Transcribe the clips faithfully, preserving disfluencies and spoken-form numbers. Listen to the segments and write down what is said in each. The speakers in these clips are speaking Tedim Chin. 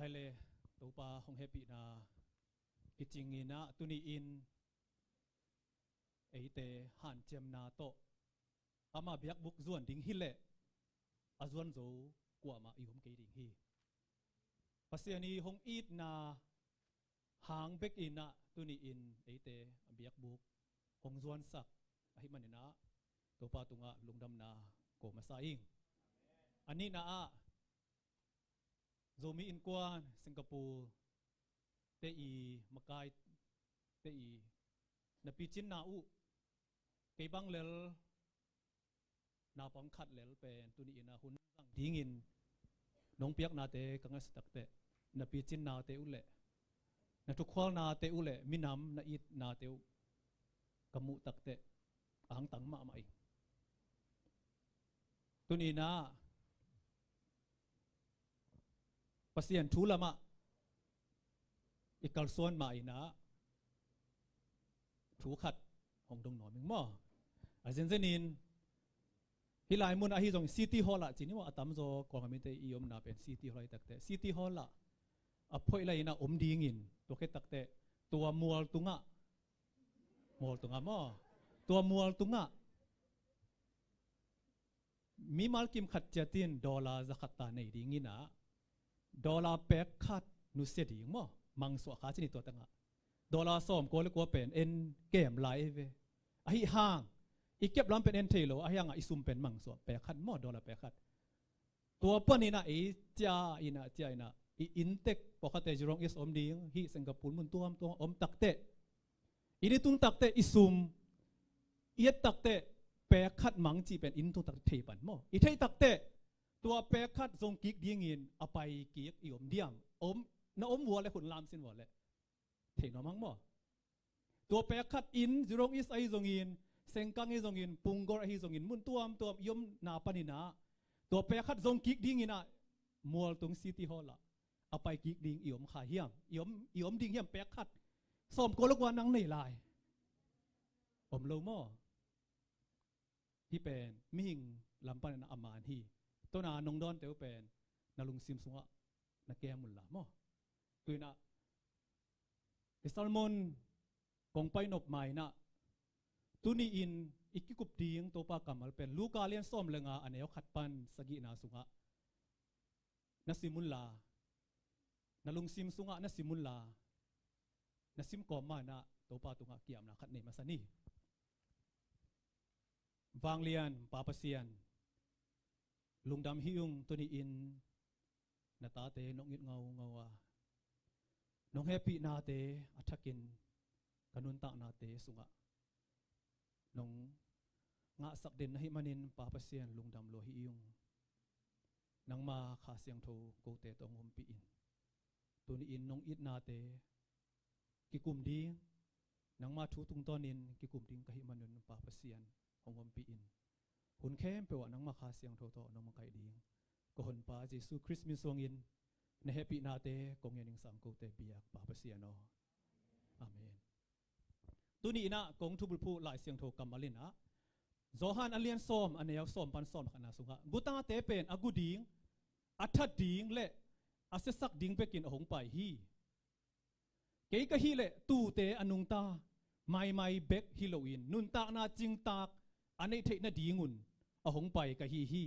Ai le, Topa hong hehpihna kicing in ah, tuni-in eite hanciamna tawh ama biakbuk zuan ding hileh a zuan zo kuamah i om kei ding hi. Pasian i hong itna hang bek in ah tuni-in eite a biakbuk hong zuansak ahih manin ah Topa tungah lungdamna ko masa ing. A nihna ah Zomi Innkuan Singapore te i makai te i na picinna uh kei bang lel naupang khat lel pen tuni-in ah hun zang dingin nong piaknate ka ngaihsut takteh, na picinnate uh leh na thukhualnate uh leh minam na itnate uh ka muh takteh a hangtang mahmah ing. Tuni-in ah Pasian thu lamah i kalsuan ma-in ah thu khat hong dong nuam ing maw? A zenzenin hih lai mun ahi zong City Hall ah ci ni maw, a tamzaw Kawlgam mite i omna pen City Hall ahi takteh, City Hall ah a phoih lai-in ah om dingin, tua khit takteh tua mual tungah, mual tungah maw, tua mual tungah mimal kim khat ciat in dollar za khat ta nei dingin ah dollar pek khat nusia ding maw, mangsuah kha ci ni tua tangah. Dollar sawmkua le kua pen en kem lai ei ve. Ahi hang i kep lam pen en thei lo, ahi hangah i sum pen mangsuah pek khat maw, dollar pek khat. Tua panin ah i cia in ah, cia in ah i inntek pawlkhatte Jurong East om ding, hih Singapore mun tuamtuam om takteh, i ni tung takteh i sum i et takteh pek khat mang cih pen i ni tung takteh thei pan maw? I theih takteh tua pek khat zong kik dingin a pai kik i om diam? Om, na om vua le hun lam sin vua le thei nuam hang maw? Tua pek khat in Jurong East ahi zongin, Sengkang ahi zongin, Punggol ahi zongin, mun tuamtuam i omna panin ah tua pek khat zong kik dingin ah mual tung City Hall ah a pai kik ding i om kha hiam? I om, i om ding hiam pek khat? Sawmkua le kua nang nei lai. Om lo maw? Hih pen mihing lam panin ah a man hi. Tua na nong dawnte uh pen na lungsim sungah na kem un la maw? Tu-in ah i sermon kong pai nop ma-in ah tuni-in i kikup ding Topa kammal pen Luka lian sawm le nga, a neu khat pan sagihna sungah na sim un la, na lungsim sungah na sim un la, na sim kawm ma-in ah Topa tungah kiamna khat nei masa ni. Vanglian Pa Pasian, lungdam hi ung, tuni-in na tate nong it ngaungau a, nong hehpihnate a thakin ka nuntaknate sungah nong ngahsak den na hih manin Pa Pasian, lungdam lua hi ung. Nangma Kha Siangtho kote tawh hong ompih in. Tuni-in nong itnate kikum ding, nangma thu tungtawnin kikum ding ka hih manun Pa Pasian, hong ompih in. Hun khempeuh ah nangma Kha Siangtho tawh nong makaih ding ka Honpa Jesu Khrist min suangin na hehpihnate kong ngen ing. Sangkote biak Pa Pasian aw. Amen. Tuni-in ah kong thubulphuh Lai Siangtho kammal in ah Johan a lian sawm, a neu sawm pan sawm khatna sungah, gutate pen a gu ding, a that ding le a siasak ding bekin a hong pai hi. Kei ka hih leh tuute a nungta maimai bek hi loin nuntakna cingtak a neih theih nadingun a hong pai ka hi hi.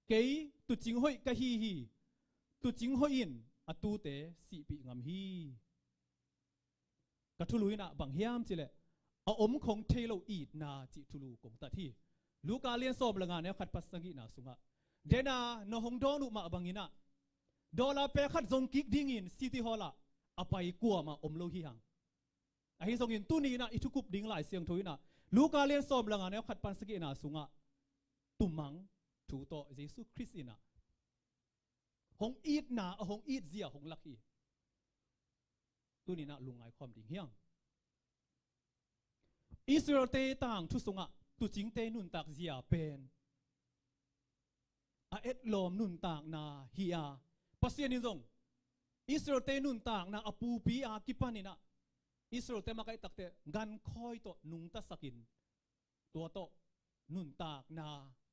Kei tuucing hoih ka hi hi. Tuucing hoih in a tuute sihpih ngam hi. Ka thulu in ah bang hiam cih leh a om khong thei lo itna cih thulu kong tat hi. Luka lian sawm le nga, neu khat pan sagihna sungah, dena na hong dawn uh mah bangin ah dollar pek khat zong kik dingin City Hall ah a pai kuamah om lo hi hang. Ahi zongin tuni-in ah i thukup ding Lai Siangtho in ah Luka lian sawm le nga, neu khat pan sagihna sungah tumang thu tawh Jesu Khrist in ah hong itna, a hong itzia hong lak hi. Tuni-in ah lungngai khawm ding hi hang. Israelte tangthu sungah tuucingte nuntak zia pen a etlawm nuntakna hi a, Pasian in zong Israelte nuntakna a pupi a kipan in ah Israelte makaih takteh gankhawi tawh nungtasak in, tua tawh nuntakna,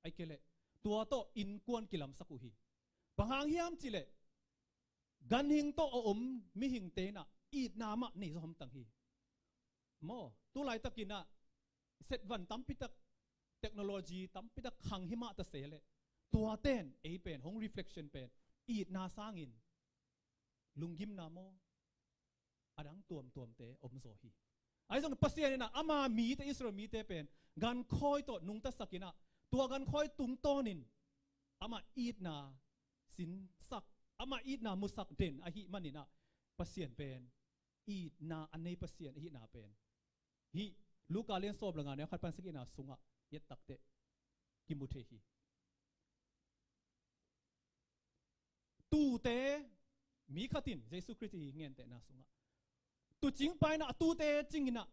ahih kei leh tua tawh innkuan kilamsak uh hi. Bang hang hiam cih leh Ganhing tawh a om mihingte in ah itna mah nei zaw hamtang hi. Maw, tu laitakin ah setvan tampi tak, technology tampi tak khang hi mah ta se leh, tuate'n ei pen hong reflection pen itna sangin lunggimna maw, a dang tuamtuamte om zaw hi. Ahi zongin Pasian in ah ama mite, Israel mite pen gankhawi tawh nungtasak in ah, tua gankhawi tungtawnin ama itna sinsak, ama itna musak den ahih manin ah, Pasian pen itna a nei Pasian ahihna pen hih Luka lian sawm le nga, neu khat pan sagihna sungah i et takteh kimu thei hi. Tuute, mi khat in Jesu Khrist i gentehna sungah tuucingpa in ah a tuute cing in ah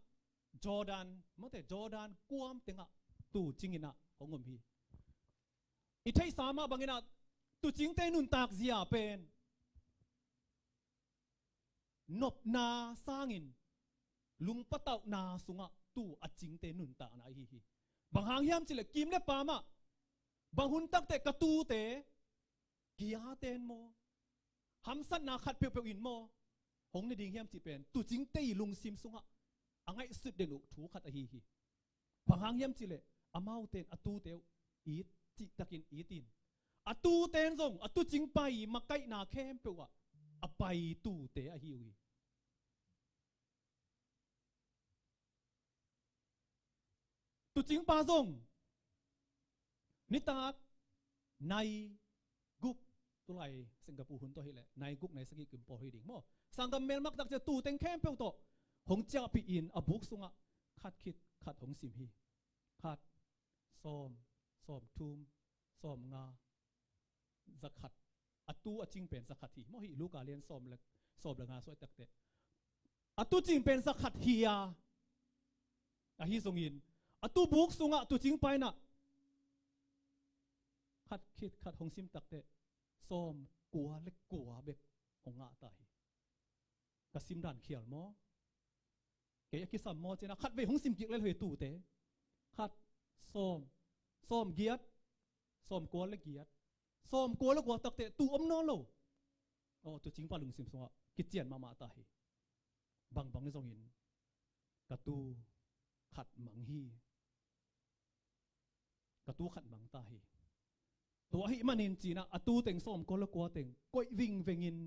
Jordan, mawte, Jordan kuam tengah tuucing in ah hong om hi. I theihsa mah bangin ah tuucingte nuntak zia pen nopna sangin lungpatauhna sungah tuu a cingte nuntakna ahi hi. Bang hang hiam cih leh kim le paam ah bang hun takteh ka tuute kia ten maw, hamsatna khat peuhpeuh in maw hong ne ding hiam cih pen tuucingte i lungsim sungah a ngaihsut den uh thu khat ahi hi. Bang hang hiam cih leh amaute in a tuute uh it, cihtakin it in, a tuute in zong a tuucingpa i makaihna khempeuh ah a pai tuute ahi uh hi. Tuucingpa zong nitak nai guk, tulai Singapore hun tawh hileh nai guk nai sagih kim pawl hi ding maw, sanggam melmak tak ciang tuu teng khempeuh tawh hong ciahpih in a buk sungah khat khit khat hong sim hi. Khat, sawm, sawm thum, sawm nga, za khat. A tuu a cing pen za khat hi maw, hih Luka lian sawm le, sawm le nga suah takteh a tuu cing pen za khat hi a, ahi zongin a tuu buk sungah tuucingpa in ah khat khit khat hong sim takteh sawm kua le kua bek hong ngah ta hi. Ka sim dan khial maw? Kei a kisam maw cih na, khat vei hong sim kik le lo hi tuute. Khat, sawm, sawm giat, sawm kua le giat, sawm kua le kua takteh tuu om nawn lo. Aw, tuucingpa lungsim sungah kician mahmah ta hi. Bangbang zongin ka tuu khat mang hi. Ka tuu khat mang ta hi. Tua ahih manin ci-in ah a tuu teng sawm kua le kua teng koih vingvengin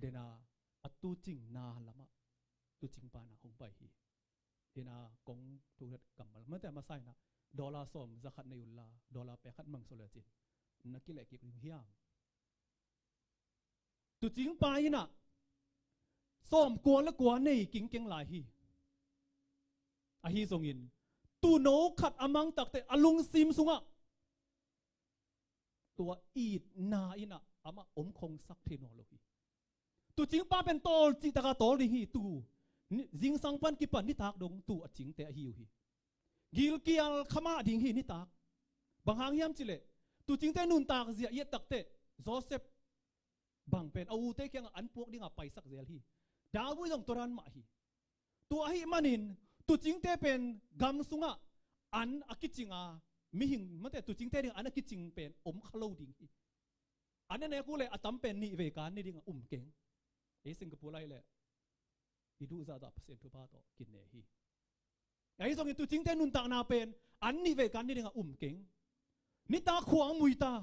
den a, a tuu cingna lamah tuucingpa in ah hong pai hi. Den a, kong thu khat kammal mate a masa in ah, dollar sawm za khat nei un la, dollar pek khat mang sawm le cin na kileh kik ding hiam? Tuucingpa in ah sawm kua le kua nei kingkeng lai hi. Ahi zongin tuuno khat a mang takteh a lungsim sungah tua itna in ah amah om khong sak thei nawn lo hi. Tuucingpa pen tawl cihtak a tawl ding hi. Tuu ni, zingsang pan kipan nitak dong tuu a cingte ahi uh hi. Gilkial khamah ding hi nitak. Bang hang hiam cih leh tuucingte nuntak zia i et takteh Joseph bang pen a ute kiangah an puak dingah paisak zel hi. David zong tua dan mah hi. Tua ahih manin tuucingte pen gam sungah an a kicing a, mihing mate tuucingte ding an a kicing pen om kha lo ding hi. An a nek uh leh a tam pen nih vei kan ni dingah um keng. Ei Singapore lai leh i duh zahzah Pasian thupha tawh kine hi. Ahi zongin tuucingte nuntakna pen an nih vei kan ni dingah um keng. Nitak khuang mui ta.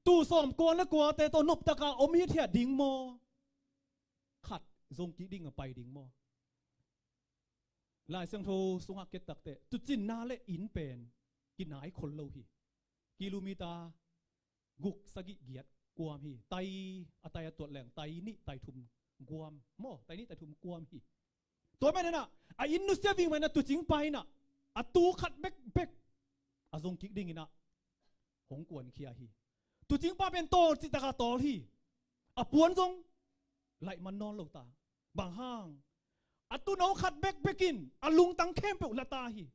Tuu sawm kua le kuate tawh noptaka om hithiat ding maw? Khat zong kik ding a pai ding maw? Lai Siangtho sungah kiet takteh tuucinna le inn pen kinai khol lo hi. Kilometer guk sagih giat guam hi. Tai a tai a tuat leng tai nih tai thum guam maw, tai nih tai thum guam hi. Tua manin ah a inn nusia ving manin ah tuucingpa in ah a tuu khat bekbek a zong kik dingin ah hong kuankhia hi. Tuucingpa pen tawl cihtak a tawl hi. A puan zong laih man nawn lo ta. Bang hang? A tuuno khat bekbek in a lungtang khempeuh la ta hi.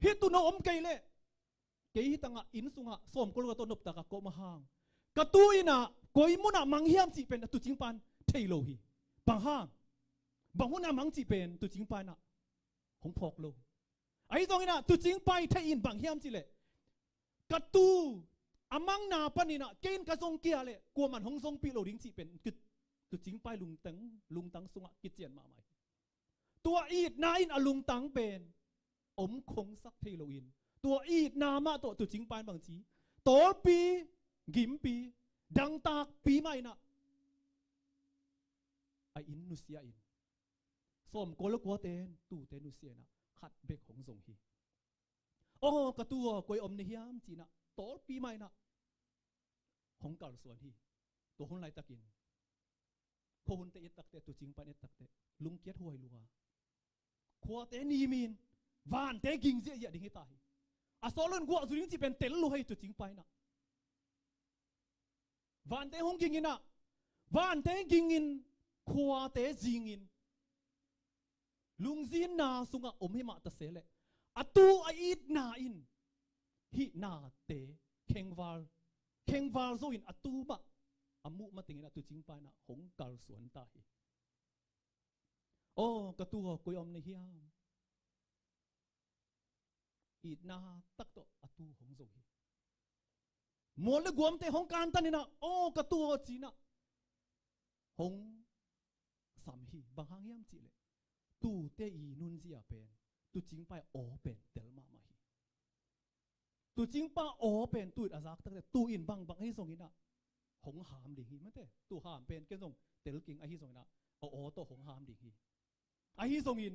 Hih tuuno om kei leh kei hi tangah inn sungah sawm kua le kua tawh noptaka ka om a hang, ka tuu in ah koi munah mang hiam cih pen a tuucingpa in thei lo hi. Bang hang? Bang hunah mang cih pen tuucingpa in ah hong phawk lo. Ahi zongin ah tuucingpa i theih in bang hiam cih leh ka tuu a mangna panin ah kei in ka zong kei leh kuaman hong zongpih lo ding cih pen tu, tuucingpa i lungtang, lungtang sungah kician mahmah hi. Tua itna in a lungtang pen om khongsak thei loin, tua itna mah tawh tuucingpa in bangci, tawlpi, gimpi, dangtakpi mah in ah a inn nusia in, sawmkua le kuate in tuute nusia in ah khat bek hong zong hi. Aw ka tu aw, koi om na hiam ci in ah tawlpi mah in ah hong kalsuan hi. Tua hun laitakin khuahunte i et takteh, tuucingpa in et takteh, lungkiat huai lua, khuate nimin vante ging ziahziah ding hi ta hi. A sawt lo in guah zu ding cih pen tel lua hi tuucingpa in ah. Vante hong ging in ah, vante ging in, khuate zing in, lungzinna sungah om hi mah ta se leh, a tu a itna in hih nate khengval, khengval zo in a tu mah a muh mateng in ah tuucingpa in ah hong kalsuan ta hi. Aw ka tu aw, koi om na hiam? Itna tak tawh a tu hong zong hi. Mual le guamte hong kantan in ah, aw ka tu aw ci in ah hong sam hi. Bang hang hiam cih leh, tuute i nunzia pen, tuucingpa i aw pen tel mahmah hi. Tuucingpa aw pen tu in a zak takteh, tu in bangbang ahi zongin ah hong ham ding hi. Mate, tu ham pen ken zong tel keng, ahi zongin ah a aw tawh hong ham ding hi. Ahi zongin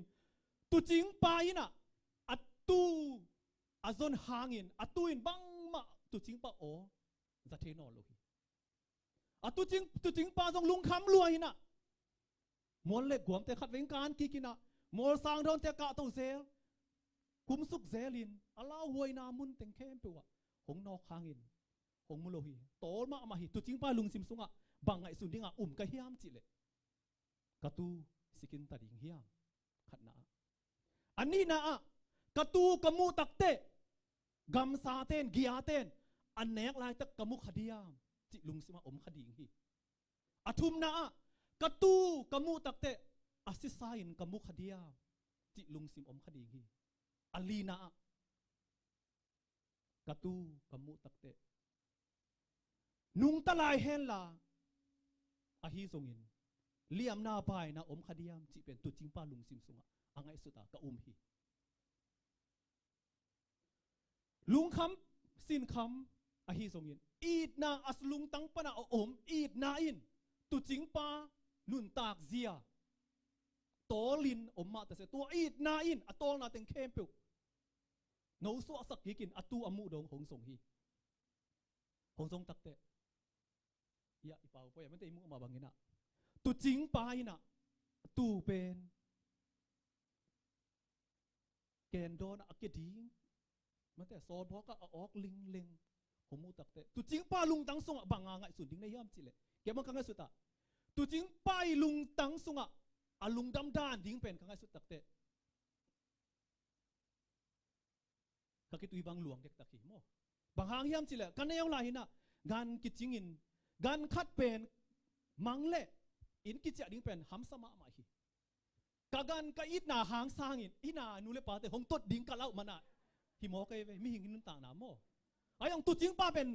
tuucingpa in ah a tu a zon hangin a tu in bangmah tuucingpa aw za thei nawn lo hi. A tuucing, tuucingpa zong lungkham lua in ah, mual le guamte khatvei in kan kik in ah, mual sangdawnte kahto zel, kumsuk zel in, a lauhuaina mun teng khempeuh ah hong nawk hangin hong mu lo hi. Tawl mahmah hi. Tuucingpa lungsim sungah bang ngaihsun dingah um ka hiam cih leh, ka tu sikin ta ding hiam? Khatna ah. A nihna ah, ka tu ka muh takteh, gamsate'n, giate'n a nek laitak ka mu kha diam cih lungsim ah om kha ding hi. A thumna ah, ka tu ka muh takteh, a sisa in ka mu kha diam cih lungsim om kha ding hi. A lina ah, ka tu ka muh takteh, nungta lai henla, ahi zongin liamna baina om kha diam cih pen tuucingpa lungsim sungah a ngaihsut a ka um hi. Lungkham sinkham ahi zongin, itna a lungtang panah a om itna in tuucingpa nuntak zia tawlin om mah ta se, tua itna in a tawlna teng khempeuh no suahsak kikin a tu a muh dong hong zong hi. Hong zong takteh, ia, i pau poi a, mate, i muh mah bangin ah, tuucingpa in ah tu pen kendawn ah a kia ding, mate, sawlbawk ah a awk lingleng hong muh takteh, tuucingpa lungtang sungah bang a ngaihsun ding na hiam cih leh, kei bang ka ngaihsut ah, tuucingpa i lungtang sungah a lungdam dan ding pen ka ngaihsut takteh, ka khitui bang luang dektak hi maw. Bang hang hiam cih leh, ka neu lai in ah gan kicingin, gan khat pen mang leh inn kiciah ding pen hamsa mahmah hi. Ka gan ka itna hang sangin, hih na nu le pate hong tot ding ka lauh man ah, hi maw, kei ve, mihing i nuntakna maw. Ahi zong tuucingpa pen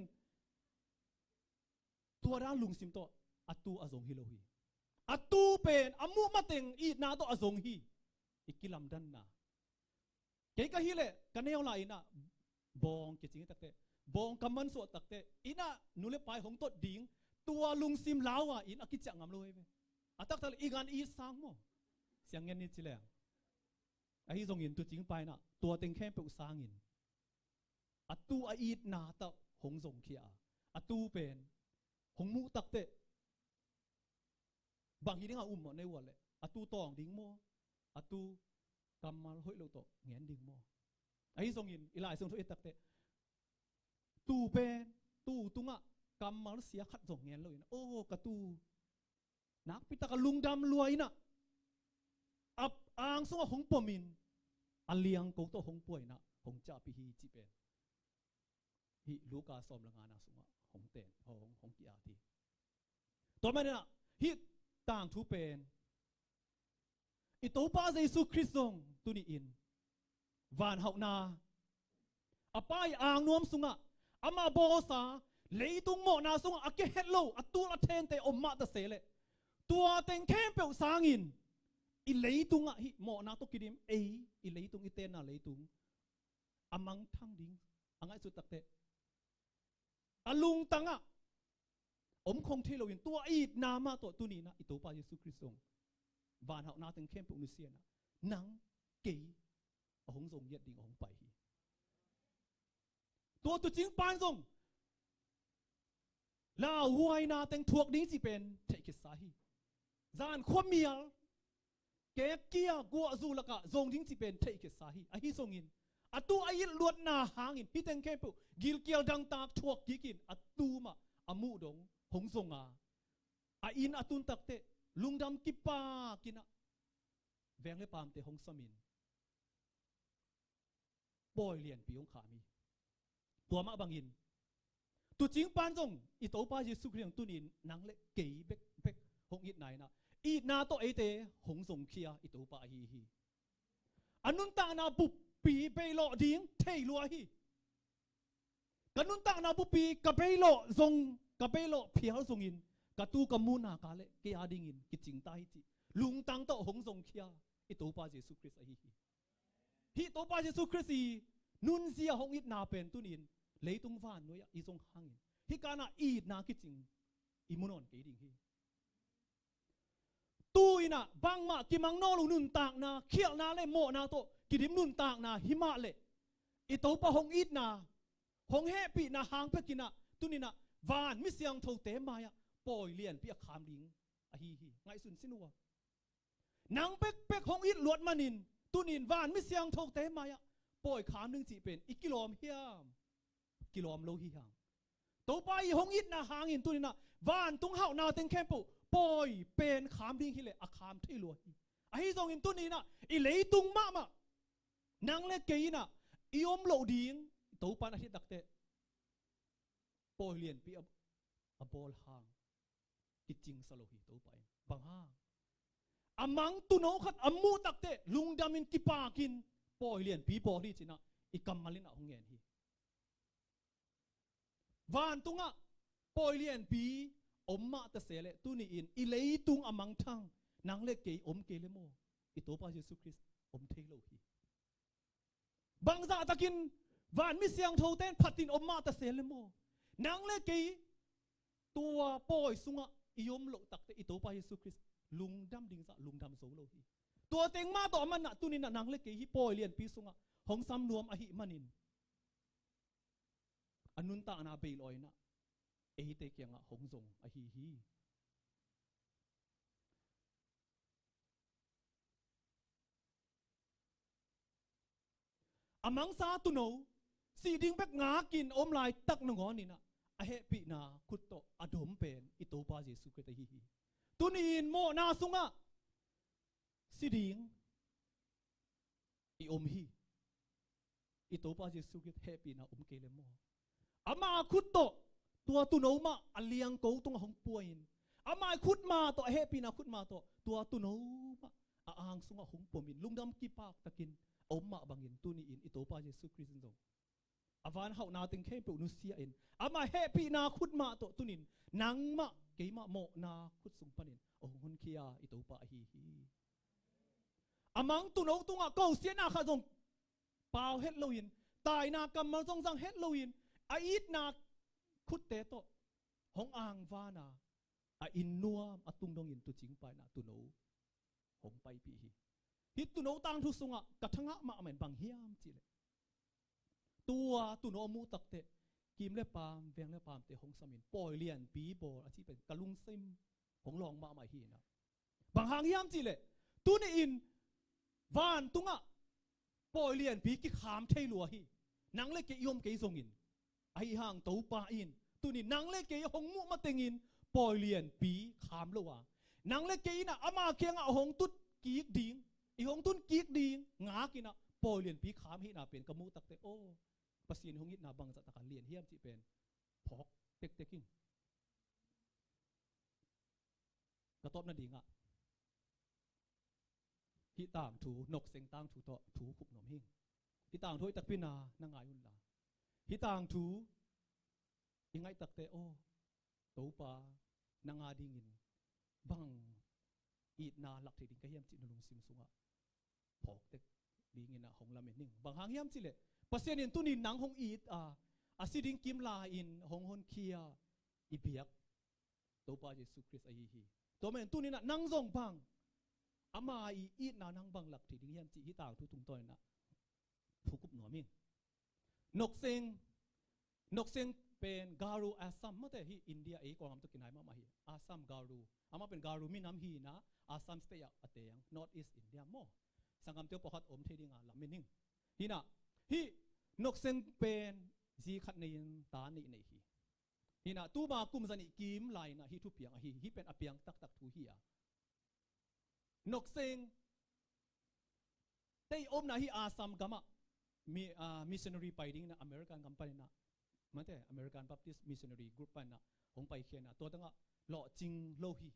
tua dan lungsim tawh a tu a zong hi lo hi. A tu pen a muh mateng itna tawh a zong hi. I kilamdanna. Kei ka hih leh ka neu lai in ah bawng kicing hi takteh, bawng ka mansuah takteh, inn ah nu le pa i hong tot ding, tua lungsim lau ah inn a kiciah ngam lo hi ve. A taktak leh i gan i it sang maw. Siang ngen ni ci leng. Ahi zongin tuucingpa in ah tua teng khempeuh sangin a tu a itna tawh hong zongkhia a, a tu pen hong muh takteh, bang hi ding a um maw, nei uh a leh, a tu tawng ding maw, a tu kammal hoih lo tawh ngen ding maw. Ahi zongin i Lai Siangtho i et takteh, tu pen, tu tungah kammal sia khat zong ngen lo in ah, aw ka tu, nakpi tak a lungdam lua in ah, a ang sungah hong pom in, a liangko tawh hong pua in ah hong ciahpih hi cih pen hih Luka sawm le ngana sungah hong ten, hong, hong ki-at hi. Tua manin ah hih tangthu pen i Topa Jesu Khrist zong tuni-in vanhauhna, a Pa i angnuam sungah Amah bawlsa, leitung mawhna sungah a kia het lo, a tul a thente om mah ta se leh, tua teng khempeuh sangin i leitungah hih mawhna tawh kidim ei, i leitung, i tenna leitung a mangthang ding a ngaihsut takteh, a lungtangah om khong thei loin tua itna mah tawh tuni-in ah i Topa Jesu Khrist zong vanhauhna teng khempeuh nusia-in ah nang kei a hong zong ngiat ding a hong pai hi. Tua tuucing pan zong lauhuaina teng thuak ding cih pen theihkhiatsa hi. Zan khuamial, kekkia, guahzu lakah zong ding cih pen theihkhiatsa hi. Ahi zongin a tu a it luatna hangin hih teng khempeuh gilkial dangtak thuak kikin a tu mah a muh dong hong zong a, a inn a tun takteh lungdam kipakin ah veng le paamte hong samin pawi lianpi hong kham hi. Tua mah bangin tuucing pan zong i Topa Jesu Khrist zong tuni-in nang le kei bekbek hong itna in ah, itna tawh eite hong zongkhia i Topa ahi hi. A nuntakna buppi beilawh ding thei lua hi. Ka nuntakna buppi ka beilawh zong, ka beilawh phial zongin ka tu ka mu nak leh kei a dingin kicing ta hi cih lungtang tawh hong zongkhia i Topa Jesu Khrist ahi hi. Hih Topa Jesu Khrist i nunzia hong itna pen tuni-in leitung vannuai-ah i zong hangin hih kanah itna kicing i mu nawn kei ding hi. Tu-in ah bangmah kimang nawn lo nuntakna, khialhna le mawhna tawh kidim nuntakna hi mah leh, i Topa hong itna, hong hehpihna hang pekin ah tuni-in ah van mi siangthote mai-ah pawi lianpi a kham ding ahi hi. Ngaihsun sin uh a, nang bekbek hong it luat manin tuni-in van mi siangthote mai-ah pawi kham ding cih pen i kilawm hiam? Kilawm lo hi hang. Topa i hong itna hangin tuni-in ah vantung hauhna teng khempeuh pawi pen kham ding hileh a kham thei lua hi. Ahi zongin tuni-in ah i leitung mahmah nang le kei in ah i om loh ding Topa in a hih takteh pawi lianpi a, a bawl hang kicingsa lo hi Topa in. Bang hang? A mang tuuno khat a muh takteh lungdamin kipakin pawi lianpi bawl hi ci-in ah i kammal in ah hong ngen hi. Vantungah pawi lianpi om mah ta se leh tuni-in i leitung a mangthang nang le kei om kei le maw, i Topa Jesu Khrist om thei lo hi. Bangzah takin van mi siangthote in phatin om mah ta se le maw, nang le kei tua pawi sungah i om loh takteh i Topa Jesu Khrist lungdam ding zah lungdam zo lo hi. Tua teng mah tawh a manah tuni-in ah nang le kei hih pawi lianpi sungah hong sam nuam ahih manin a nuntakna beilawh in ah eite kiangah hong zong ahi hi. A mangsa tuuno, sih ding bek ngakin a om laitak nangawn in ah a hehpihna khut tawh a dom pen i Topa Jesu Khrist ahi hi. Tuni-in mawhna sungah si ding i om hi. I Topa Jesu Khrist hehpihna om kei le maw, ama khut tawh tua tuuno mah a liangko tungah hong pua-in, ama khut mah tawh, a hehpihna khut mah tawh tua tuuno mah a ang sungah hong pomin lungdam kipak takin a om mah bangin tuni-in i Topa Jesu Khrist in zong a van hauhna teng khempeuh nusia-in ama hehpihna khut mah tawh tuni-in nangmah keimah mawhna khut sung panin a hong honkhia i Topa ahi hi. A mang tuuno tungah kosiatna khat zong pau het loin, taina kammal zong zang het loin, a itna khutte tawh hong angvan a, a inn nuam a tung dongin tuucing pa in ah tuuno hong paipih hi. Hih tuuno tangthu sungah ka thangah mahmah in bang hiam cih leh, tua tuuno a muh takteh kiim le paam, veng le paamte hong samin pawi lianpi bawl a cih pen ka lungsim hong lawng mahmah hi in ah. Bang hang hiam cih leh, tuni-in vantungah pawi lianpi kikham thei lua hi. Nang le kei i om kei zongin, ahi hang Topa in tuni nang le kei hong muh matengin pawi lianpi kham lo a, nang le kei in ah ama kiangah hong tut kik ding, i hong tun kik ding ngakin ah pawi lianpi kham hihna pen ka muh takteh, aw, Pasian hong itna bangzah takin lian hiam cih pen phawk tektek ing. Ka tawpna dingah hih tangthu, nokseng tangthu tawh thu khup nuam hing. Hih tangthu hoih takpi in ah na ngai un la, hih tangthu I ngaih takte, aw, Topa, nang a dingin bang itna lak thei ding ka hiam cih na lungsim sungah phawk tek dingin ah hong lamen ning. Bang hang hiam cih leh Pasian in tuni-in nang hong it a, a si ding kim lai-in hong honkhia i biak Topa Jesu Khrist ahi hi. Tua manin tuni-in ah nang zong bang ama i itna nang bang lak thei ding hiam cih hih tangthu tungtawn in ah phukup nuam ing. Nokseng, Nokseng pen Garo Assam, mate, hih India ei Kawlgam tawh kinai mahmah hi. Assam Garo, amah pen Garo minam hi-in ah Assam State ah a teng, North East India maw. Sanggamte pawlkhat om thei ding a lamen ning. Hi-in ah, hih Nokseng pen zi khat nei-in ta nih nei hi. Hi-in ah, tuma kum zanih kim lai-in ah hih thu piang ahi hi. Hih pen a piang taktak thu hi a. Nokseng te i omna hih Assam gamah mi, ah, missionary pai dingin ah American gam panin ah, mate, American Baptist Missionary Group panin ah hong paikhia-in ah, tua tangah lawhcing lo hi.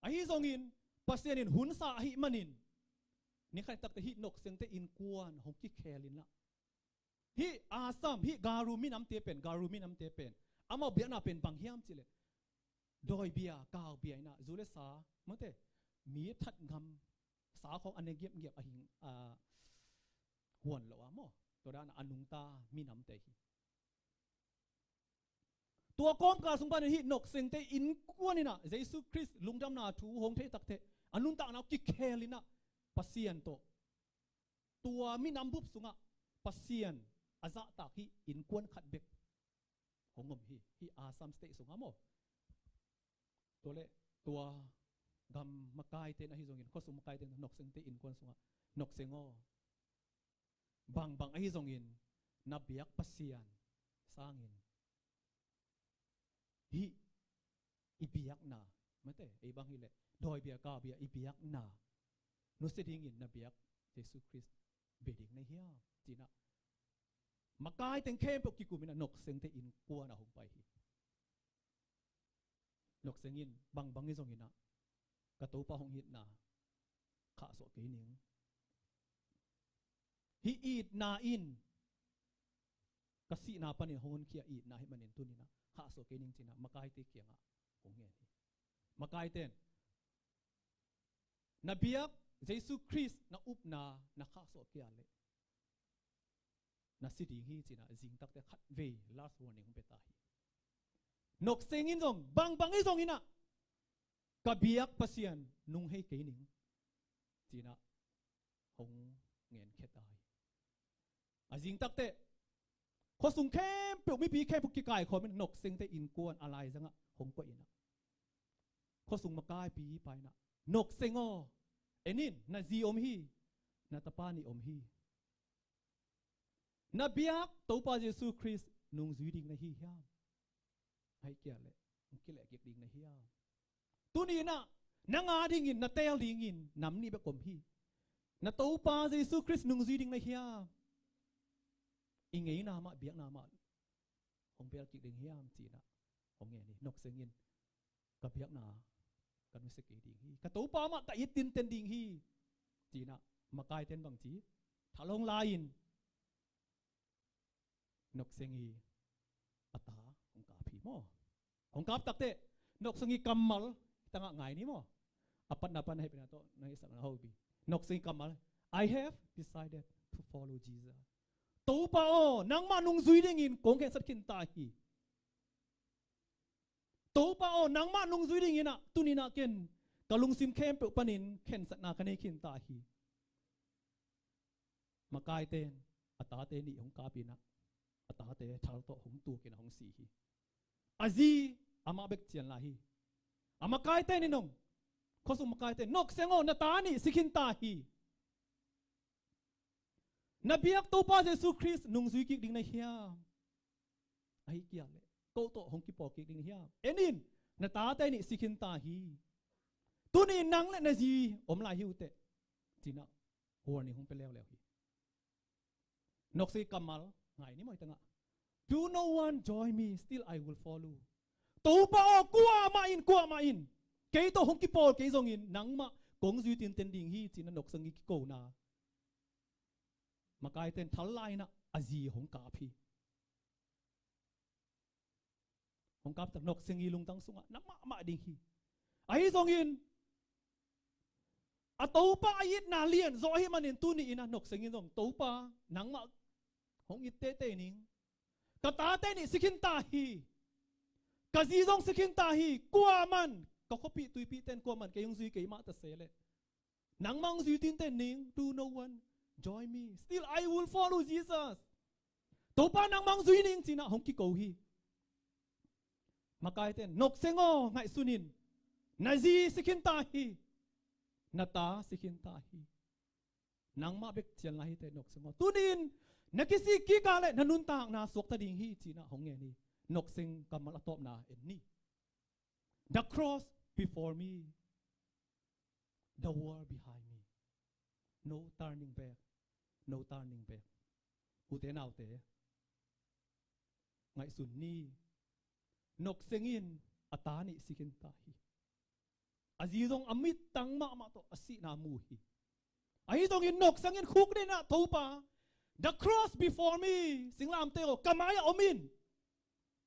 Ahi zongin Pasian in hunsa ahih manin, ni khat takte hih Noksengte innkuan hong kikhel in ah, hih Assam, hih Garo minamte pen, Garo minamte pen, amau biakna pen bang hiam cih leh, dawibia, kaubia in ah, zu le sa, mate, mi that ngam, sa khawng a ne giapgiap a hing, a huan lo a maw. Tua dan a nungta minamte hi. Tua kawmkal sung panin hih Noksengte innkuan in ah Jesu Khrist lungdamna thu hong theih takte, a nuntakna uh kikhel in ah Pasian tawh, tua minam bup sungah Pasian a zahtak hih innkuan khat bek hong om hi, hih Assam State sungah maw. Tua leh tua gam makaite in ahi zongin, khuasung makaite in Noksengte innkuan sungah, Nokseng aw, bangbang ahi zongin na biak Pasian sangin hih i biakna, mate, ei bang hi leh dawibia, kaubia i biakna nusia dingin na biak Jesu Khrist bia ding na hiam, ci-in ah makai teng khempeuh kikum in ah Noksengte innkuan ah hong pai hi. Nokseng in bangbang hi zongin ah ka Topa hong itna khahsuah kei ning. Hih itna in ka sihna panin hong honkhia itna ahih manin tuni-in ah khahsuah kei ning, ci-in ah makaite kiangah hong ngen hi. Makaite in na biak Jesu Khrist na upna na khahsuah kei a leh na si ding hi, ci-in ah zing takte khatvei last warning hong pia ta hi. Nokseng in zong bangbang hi zongin ah ka biak Pasian nung hei kei ning, ci-in ah hong ngen khia ta hi. A zing takte khuasung khempeuh, mipi khempeuh kikaikhawm in Noksengte innkuan a laizangah hong koih in ah, khuasung makaipi pa in ah, Nokseng aw, en in, na zi om hi, na tapa nih om hi. Na biak Topa Jesu Khrist nungzui ding na hi hiam? Ahih kei a leh hong kilehkik ding na hiam? Tuni-in ah nang a dingin, na teel dingin nam nih bek om hi. Na Topa Jesu Khrist nungzui ding na hiam? I ngeina mah, biakna mah hong belkik ding hiam, ci-in ah hong ngen hi. Nokseng in ka biakna ka nusia kei ding hi, ka Topa mah ka it tinten ding hi, ci-in ah makaite in bang ci? Thal hong la-in Nokseng i a ta hong kap hi maw. Hong kap takte Nokseng i kammal tangah ngai ni maw. A patna pan a hehpihna tawh na hehsakna hobi. Nokseng i kammal, "I have decided to follow Jesus." Topa aw, nangmah nungzui dingin kong khensat khin ta hi. Topa aw, nangmah nungzui dingin ah tuni-in ah ken ka lungsim khempeuh panin khensatna ka nei khin ta hi. Makaite in a tate nih hong kap in ah, a tate thal tawh hong tuk in ah hong si hi. A zi amah bek cian lai hi. A makaite nih zong, khuasung makaite, "Nokseng aw, na ta nih si khin ta hi. Na biak Topa Jesu Khrist nungzui kik ding na hiam? Ahih kei a leh ko tawh hong kipawl kik ding na hiam? En in, na tate nih si khin ta hi. Tuni nang le na zi om lai hi uh teh," ci-in ah warning hong pia leuleu hi. Nokseng i kammal ngai ni maw, hih tangah, "Do no one join me, still I will follow." Topa aw, kuamah in, kuamah in kei tawh hong kipawl kei zongin nangmah kong zui tinten ding hi, ci-in ah Nokseng i kikona. Makaite in thal la-in ah a zi hong kap hi. Hong kap tak, Nok Seng i lungtang sungah na mahmah ding hi. Ahi zongin a Topa a itna lian zaw ahih manin tuni in ah Nok Seng in zong, Topa, nangmah hong it teitei ning. Ka tate nih si khin ta hi. Ka zi zong si khin ta hi. Kuaman, ka khuapih tuipihte in kuaman kei hong zui kei mah ta se leh, nangmah hong zui tinte ning, do no one join me, still I will follow Jesus. Topa, nangmah hong zui ning, ci-in ah hong kiko hi. Makaite in, Nok Seng aw, ngaihsun in. Na zi si khin ta hi. Na ta si khin ta hi. Nangmah bek cial lai hi te, Nok Seng aw. Tuni in na kisik kik a leh na nuntakna suakta ding hi, ci-in ah hong ngen hi. Nok Seng kammal a tawpna en ni. The cross before me, the world behind me. No turning back. No turning back. Ute naute, ngaihsun ni. Nok Seng in a ta nih si khin ta hi. A zi zong a mittang mahmah tawh a sihna mu hi. Ahi zongin Nok Seng in khukdin ah, Topa, the cross before me, singlamteh aw, ka mai-ah om in.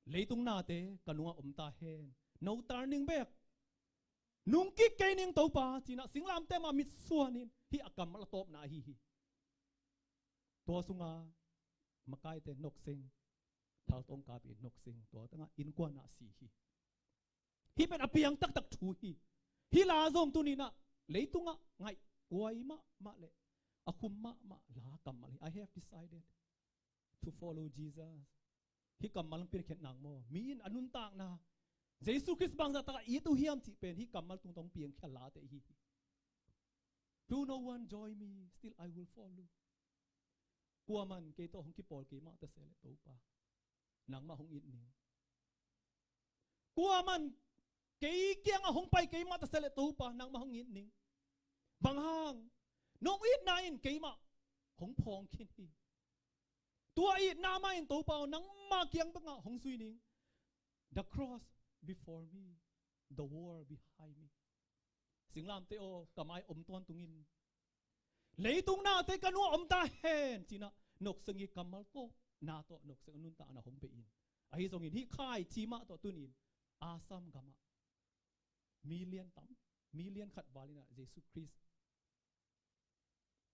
Leitung nate ka nungah om ta hen. No turning back. Nungkik kei ning, Topa, ci-in ah singlamteh mah mitsuan in, hih a kammal a tawpna ahi hi. Tua sungah makaite, Nok Seng, thaltawng kap in, Nok Seng tua tangah innkuan ah si hi. Hih pen a piang taktak thu hi. Hih la zong tuni in ah leitungah ngaihkuai mahmah leh a khum mahmah la kammal hi. I have decided to follow Jesus. Hih kammal hong piankhiat nang maw? Mi in a nuntakna Jesu Khrist bangzah takah it uh hiam cih pen hih kammal tungtawh hong piangkhia late hi. Do no one join me, still I will follow. Kuaman kei tawh hong kipawl kei mah ta se leh, Topa, nangmah hong it ning. Kuaman kei kiangah hong pai kei mah ta se leh, Topa, nangmah hong it ning. Bang hang? Nong itna in keimah hong phawng khin hi. Tua itna mah in, Topa aw, nangmah kiang bangah hong zui ning. The cross before me, the world behind me. Singlamteh aw, ka mai om tawntung in. Leitung nate ka nungah om ta hen, ci-in ah Nok Seng i kammal tawh, na tawh Nok Seng a nuntakna hong beh in. Ahi zongin hih khaici mah tawh tuni in Assam gamah million tam, million khat val in ah Jesu Khrist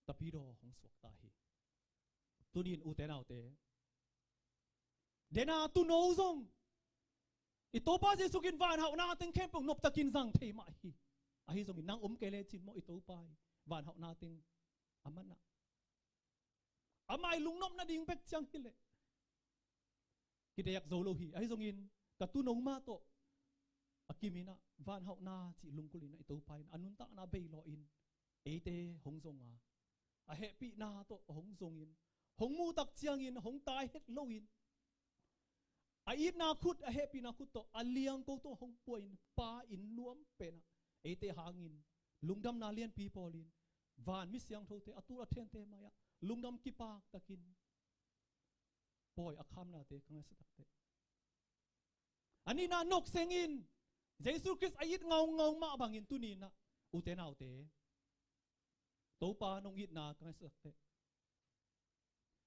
tapidaw hong suak ta hi. Tuni in ute naute, dena tuuno zong i Topa Jesu Khrist in vanhauhna teng khempeuh noptakin zang thei mah hi. Ahi zongin nang om kei lecin maw, i Topa i vanhauhna teng a man ah, amah i lungnop nading bek ciang hi leh kideek zo lo hi. Ahi zongin ka tuuno mah tawh a kim in ah, vanhauhna cih lungkul in ah, i Topa in a nuntakna bei lawh in eite hong zong a, a hehpihna tawh hong zong in, hong muh tak ciangin hong tai het lo in, a itna khut, a hehpihna khut tawh, a liangko tawh hong pua in, Pa inn nuam pen ah eite hangin lungdamna lianpi bawl in, van mi siangthote, a tul a thente mai-ah lungdam kipak takin pawi a khamnate ka ngaihsut tak teh, a nihna, Nok Seng in Jesu Khrist a it ngaungau mah bangin tuni in ah, ute naute, Topa, nong itna ka ngaihsut tak teh,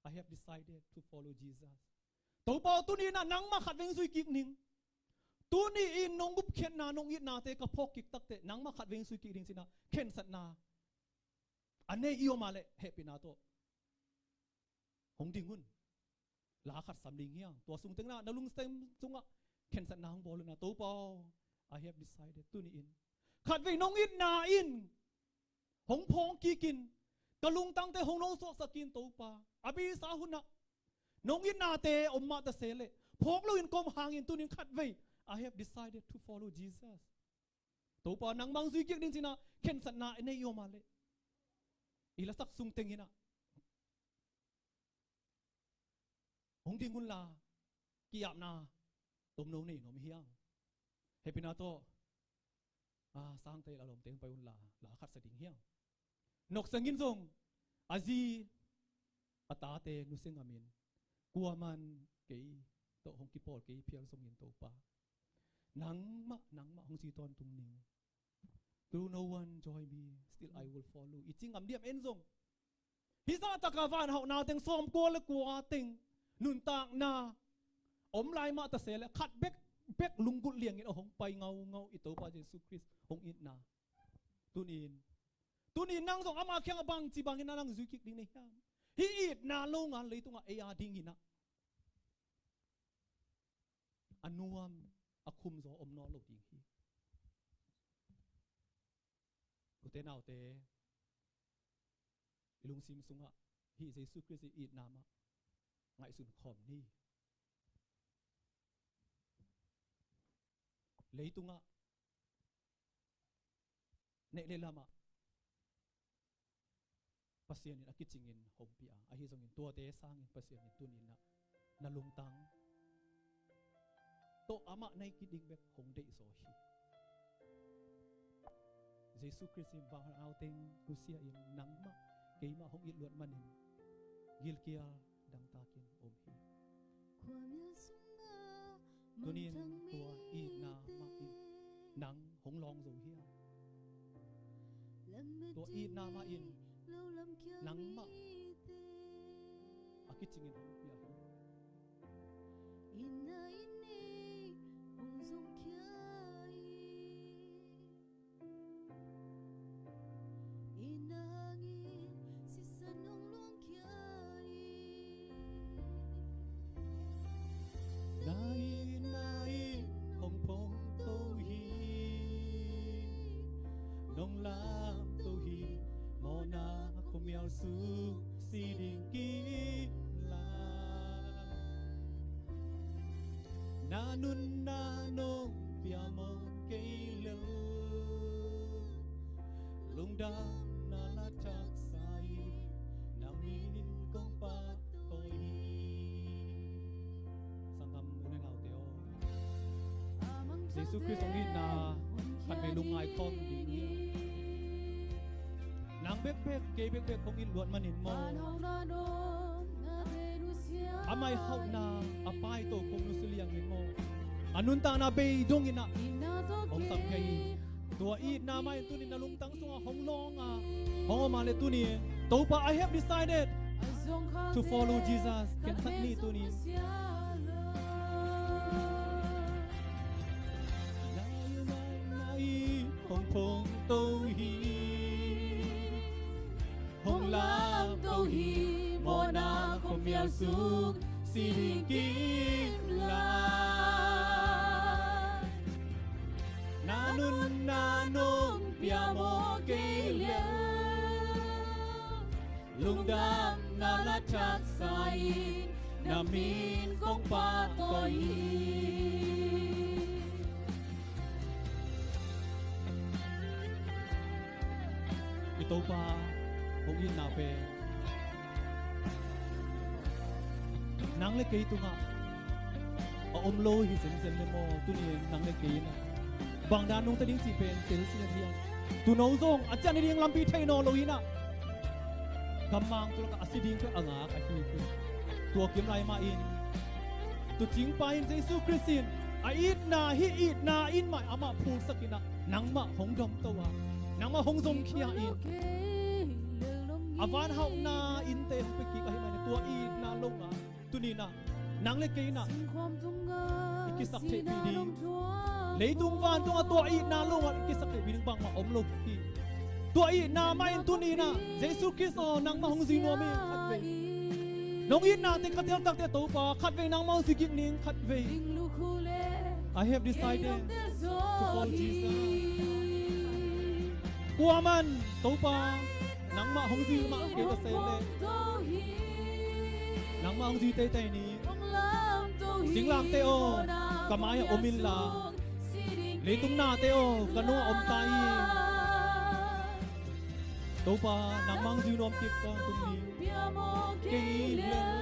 I have decided to follow Jesus. Topa aw, tuni in ah nangmah khatvei zui kik ning. Tuni in nong gupkhiatna, nong itnate ka phawk kik tak teh, nangmah khatvei zui kik ning, ci-in ah khensatna a nei i om a leh, hehpihna tawh hong ding un. La khat sam ding hi hang. Tua sung teng na, na lungsim sungah khensatna hong bawl un ah, Topa aw, I have decided, tuni in khatvei nong itna in hong phawng kik in, ka lungtangte hong nosuaksak in, Topa. A beisa hun ah nong itnate om mah ta se leh, phawk loin ka om hangin tuni in khatvei, I have decided to follow Jesus. Topa, nangmah hong zui kik ning, ci-in ah khensatna a nei i om a leh, i lasak sung teng in ah hong ding un la, ki-apna tomno nei nuam hi hang. Hehpihna tawh, a, sangte, a lawmte hong pai un la, la khat sa ding hi hang. Nok Seng in zong a zi, a tate nusia ngam in, kuaman kei tawh hong kipawl kei phial zongin, Topa, nangmah, nangmah hong ci tawntung ning. Do no one join me, still I will follow, i ci ngam diam? En zong, hih zah taka vanhauhna teng, sawmkua le kua teng nuntakna om lai mah ta se leh, khat bek bek lunggulh liangin a hong pai ngaungau i Topa Jesu Khrist hong itna. Tuni-in, tuni-in nang zong ama kiangah bangci bangin a nang zui kik ding na hiam? Hih itna lo ngal leitungah ei a dingin ah a nuam a khumzaw om nawn lo ding hi. Ute naute, i lungsim sungah hih Jesu Khrist i itna mah ngaihsun khawm ni. Leitungah neih le lamah Pasian in a kicingin hong pia a, ahi zongin tuate sangin Pasian in tuni-in ah na lungtang tawh amah na it kik ding bek hong deihzaw hi. Jesu Khrist in vanglian a teng nusia-in nangmah keimah hong it luat manin gilkial dangtakin om hi. Tuni-in tua itna mah in nang hong lawng zo hiam? Tua itna mah in nangmah a kicingin hong pia hi. Na itna in hong phongto hi, nong lamto hi, mawhna khuamial sung si ding kim lai. Na nunna nong pia mawk kei leh, lungdamna la thaksa in na min kong phat kawk hi. Sanggam u le naute aw, Jesu Khrist hong itna khatvei lungngai khawm ding hi. Nang bekbek, kei bekbek hong it luat manin maw, amah i hauhna a paito kong nusia liangin maw, a nuntakna bei dongin ah hong sam hi. Tua itna mah in tuni-in na lungtang sungah hong lawng a, hong om a leh tuni, Topa, I have decided to follow Jesus. Khensat ni tuni. Na itna in hong phongto hi, hong lamto hi, mawhna khuamial sung si ding kim lai. Na nunna nong pia mawk kei leh, lungdamna la thaksa in na min kong phat kawk hi. I Topa hong itna pen nang le kei tungah a om lo hi semsem le maw, tuni nang le kei in ah bang dan nungta ding cih pen telsiam hiam? Tuuno zong a ciah ni ding lampi thei nawn lo hi-in ah, gammang tu lakah a si ding pen a ngak ahi hi. Tua kim lai mah in tuucingpa in, Jesu Khrist in a itna, hih itna in mah amah phulsak in ah nangmah hong domto a, nangmah hong zongkhia in, a van hauhna innte hong pia kik ahih manin tua itna lo ngal tuni-in ah nang le kei in ah i kisaktheihpih ding, leitung vantungah tua itna lo ngal i kisaktheihpih ding bangmah om lo hi. Tua itna mah in tuni-in ah, Jesu Khrist aw, nangmah hong zui nuam ing khatvei. Nong itnate ka tel takteh Topa, khatvei nangmah hong zui kik ning khatvei. I have decided to follow Jesus. Kuaman Topa, nangmah hong zui mah kei ka seh leh, nangmah hong zui teitei ni. Singlamteh aw, ka mai-ah om inla, leitung nate aw, ka nungah om ta in. Topa, nangmah hong zui nuam kik ka tung ni. Kei leh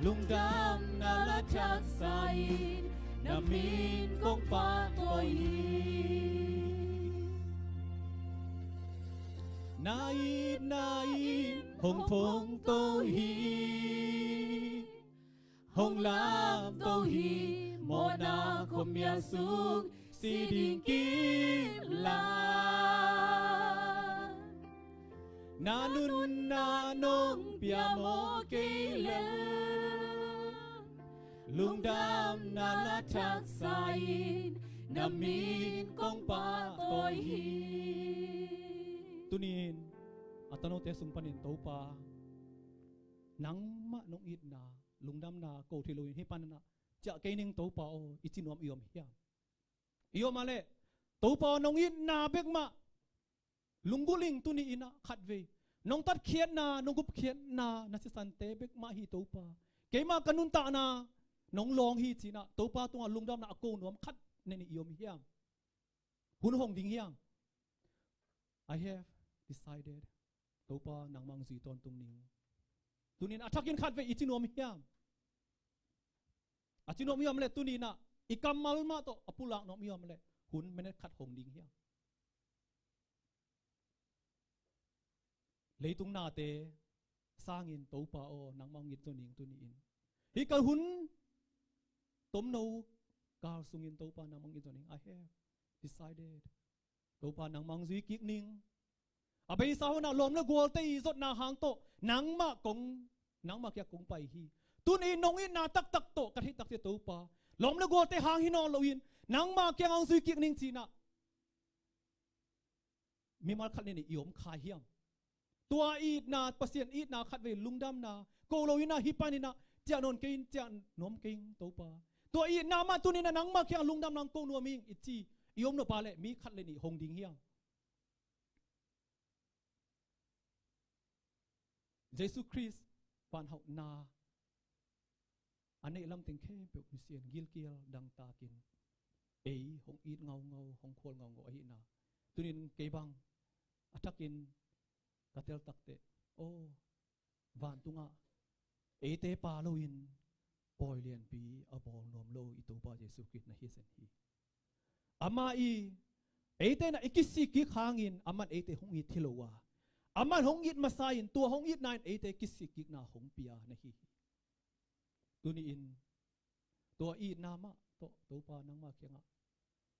lungdamna la thaksa in na min kong phat kawk hi. Na itna in hong phongto hi, hong lamto hi, mawhna khuamial sung si ding kim lai. Na nunna nong pia mawk kei leh, Lungdamna la thaksa in na min kong pahtawi hi. Tunin a tanote sung panin Topa, nangmah nong itna lungdamna ko thei loin hih panin ah ciah kei ning Topa aw, i ci nuam i om hiam? I om a leh Topa aw, nong itna bek mah lunggulh ing tuni in ah khatvei. Nong tatkhiatna, nong gupkhiatna na sisante bek mah hi Topa. Keimah ka nuntakna nong lawng hi ci-in ah Topa tungah lungdamna a ko nuam khat nih i om hiam? Hun hong ding hiam? I have decided. Topa nangmah hong zui tawntung ning. Tunin a thakin khatvei i ci nuam hiam? A ci nuam hiam leh tunin ah i kammal mah tawh a pulak nuam hiam leh hun minute khat hong ding hiam? Leitung nate sangin Topa aw, nangmah hong it zaw ning tuni in. Hih ka hun tomno kal sungin Topa nangmah hong it zaw ning. I have decided. Topa nangmah hong zui kik ning. A beisa hun ah lawm le gualte i zotna hang tawh nangmah kong, nangmah kiang kong pai hi. Tuni in nong itna taktak tawh ka theih takte Topa, lawm le gualte hang hi nawn loin nangmah kiang hong zui kik ning ci-in ah mimal khat nih i om kha hiam? Tua itna, Pasian itna khatvei lungdamna ko loin ah hih panin ah ciah nawn kei in, ciah nuam kei ing Topa. Tua itna mah tunin ah nangmah kiang lungdamna ko nuam ing i ci i om nop a leh mi khat le nih hong ding hiam? Jesu Khrist vanhauhna a neih lam teng khempeuh misian gilkial dangtakin ei hong it ngaungau, hong khual ngaungau ahihna. Tunin kei bang a thakin ka tel takteh, aw, vantungah eite pa loin pawi lianpi a bawl nuam lo i Topa Jesu Khrist na hi zen hi. Amah i eite na i kisik kik hangin aman eite hong it hi lo a, aman hong it masa in tua hong itna in eite kisik kikna hong pia na hi hi. Tuni in tua itna mah tawh Topa nangmah kiangah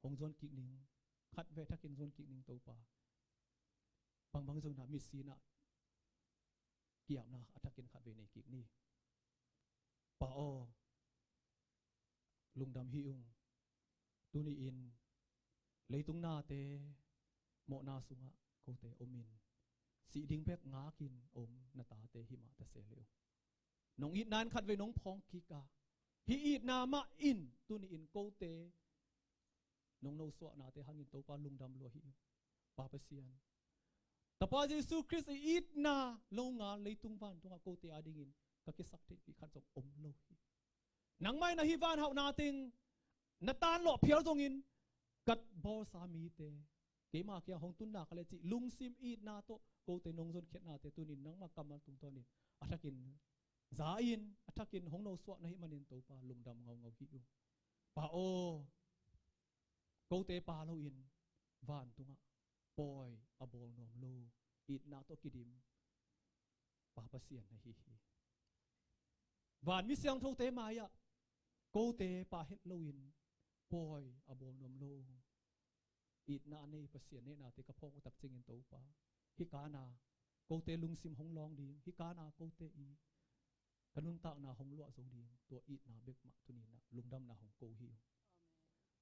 hong zuan kik ning. Khatvei a thakin zuan kik ning Topa. Bangbang zong na mitsi in ah ki-apna a thakin khatvei nei kik ni. Pa aw, lungdam hi ung. Tuni in leitung nate mawhna sungah kote om in, sih ding bek ngakin om na tate hi mah ta se le ung. Nong itna in khatvei nong phawng kik a, hih itna mah in tuni in kote nong nosuahnate hangin Topa lungdam lua hi. Pa Pasian, Tapa Jesu Khrist i itna longal leitung vantungah kote adingin ka kisak theihpih khat zong om lo hi. Nangmah in na hih vanhauhna teng na tanlawh phial zongin ka bawlsa mite keima kiang hong tunna ka le cih lungsim itna tawh kote nong zonkhiatnate tunin nangmah kammal tungtawnin a thakin za in, a thakin hong nosuah na hih manin Topa lungdam ngaungau hi ung. Pa aw, kote pa loin vantungah pawi a bawl nuam lo, itna tawh kidim Pa Pasian na hi hi. Van mi siangthote mai-ah kote pa het loin pawi a bawl nuam lo, itna a nei Pasian nehnate ka phawk uh tak ciangin Topa, hih kana kote lungsim hong lawng ding, hih kana kote i ka nuntakna hong luah zo ding, tua itna bek mah tuninah lungdamna hong ko hi uh.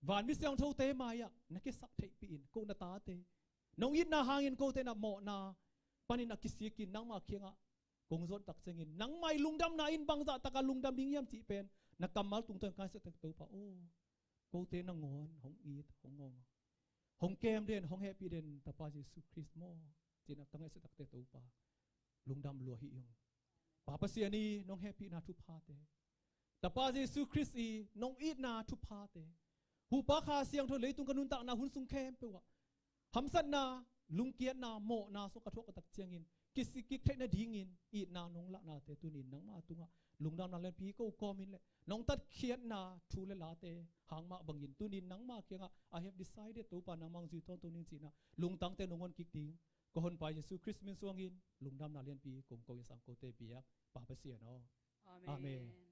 Van mi siangthote mai-ah na kisak theihpih in, ko na tate nong itna hangin kote na mawhna panin a kisikin nangmah kiangah kong zon tak ciangin nangmah i lungdamna in bangzah taka lungdam ding hiam cih pen na kammal tungtawn ka ngaihsut tak Topa aw, kote nangawn hong it, hong ngawng, hong kem den, hong hehpih den Tapa Jesu Khrist maw, cinah ka ngaihsut takte Topa lungdam lua hi ung. Pa Pasian i nong hehpihna thuphate, Tapa Jesu Khrist i nong itna thuphate, huhpa Kha Siangtho leitung ka nuntakna hun sung khempeuh ah hamsatna, lungkiatna, mawhna sung ka thuak ka tak ciangin kisikkik theih nadingin itna nong lahnate tunin nangmah tungah lungdamna lianpi ko kawmin le nong tatkhiatna thu le late hang mah bangin tunin nangmah kiangah I have decided Topa nangmah hong zui tawntung ning cinah lungtangte nong hon kik ding ka honpa Jesu Khrist min suangin lungdamna lianpi kong ko i sang kote biak Pa Pasian aw. Amen. Amen.